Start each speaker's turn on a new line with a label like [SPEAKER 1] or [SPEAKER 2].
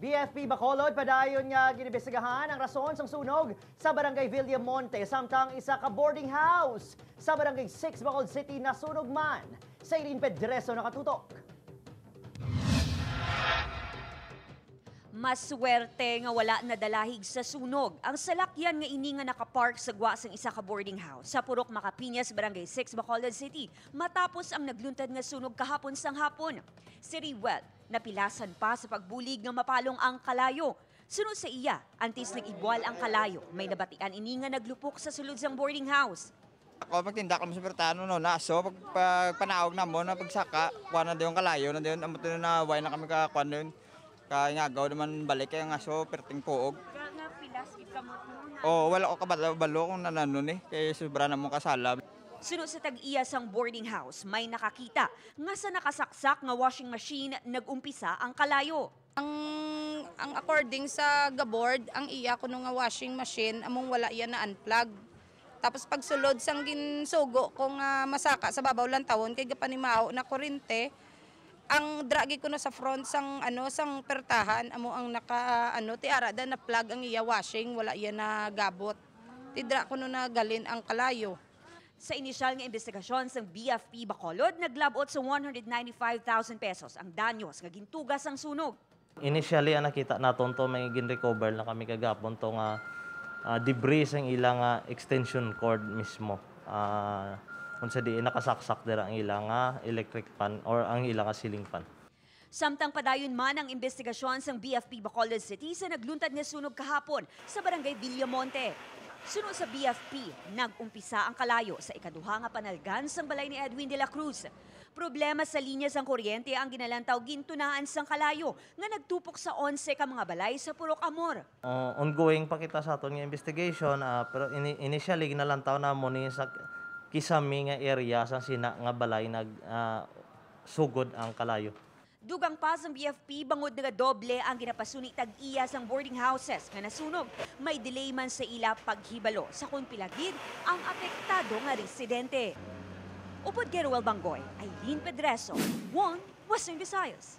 [SPEAKER 1] BFP Bacolod padayon nga ginimbestigahan ang rason sang sunog sa Barangay Villamonte, samtang isa ka boarding house sa Barangay 6, Bacolod City nasunog man. Celine Pedreso nakatutok.
[SPEAKER 2] Maswerte nga wala nadalahig sa sunog ang salakyan nga ini nga nakapark sa gwa sang isa ka boarding house sa Purok Makapiñas, Barangay 6, Bacolod City matapos ang nagluntad nga sunog kahapon sang hapon. Si Riwel napilasan pa sa pagbulig nga mapalong ang kalayo. Sunod sa iya, antes nag-ibwal ang kalayo, may nabatian ini nga naglupok sa sulod sang boarding house.
[SPEAKER 3] Ako magtinda ko sa pertano no na so pag panaog na mo na pagsaka kuan na yung kalayo na din amo na way na kami ka kuan din. Kaya nga gaw naman balik kaya nga so perting puog.
[SPEAKER 2] Nga pilas ikamot mo.
[SPEAKER 3] Oh, wala ko kabalo kung nanano ni kay sobra na mong kasala.
[SPEAKER 2] Sunod sa tag-iya sang boarding house, may nakakita nga sa nakasaksak nga washing machine nagumpisa ang kalayo.
[SPEAKER 4] Ang according sa gaboard, ang iya kuno nga washing machine among wala iya na unplug. Tapos pagsulod sang ginsugo ko nga masaka sa babaw lang tawon kay gapanimao na kurente, ang dragi ko na sa front sang ano sang pertahan amo ang naka ano ti ara da na plug ang iya washing, wala iya na gabot. Ti dra ko no na galin ang kalayo.
[SPEAKER 2] Sa inisyal nga investigasyon sang BFP Bacolod, naglabot sa 195,000 pesos ang danyos nga gintugas ang sunog.
[SPEAKER 5] Initially, ang nakita naton to, may gin-recover na kami kagapon to nga debris ang ilang extension cord mismo. Kung sa diin nakasaksak dira ang ilang electric fan or ang ilang ceiling fan.
[SPEAKER 2] Samtang padayon man ang investigasyon sang BFP Bacolod City sa nagluntad nga sunog kahapon sa Barangay Villamonte. Sunod sa BFP, nag-umpisa ang kalayo sa ikaduha nga panalgan sang balay ni Edwin de la Cruz. Problema sa linya sang kuryente ang ginalantaw gintunaan sang kalayo nga nagtupok sa 11 ka mga balay sa Purok Amor.
[SPEAKER 5] Ongoing pa kita sa aton nga investigation, pero initially ginalantaw na mo ni sa kisami nga area sa sina nga balay nag sugod ang kalayo.
[SPEAKER 2] Dugang pa sa BFP, bangod nagadoble ang ginapasuni tag-iya sang boarding houses nga nasunog. May delay man sa ila paghibalo sa kung pilagid ang apektado nga residente. Upod kay Ruel Bangoy, Eileen Pedreso, 1 Western Visayas.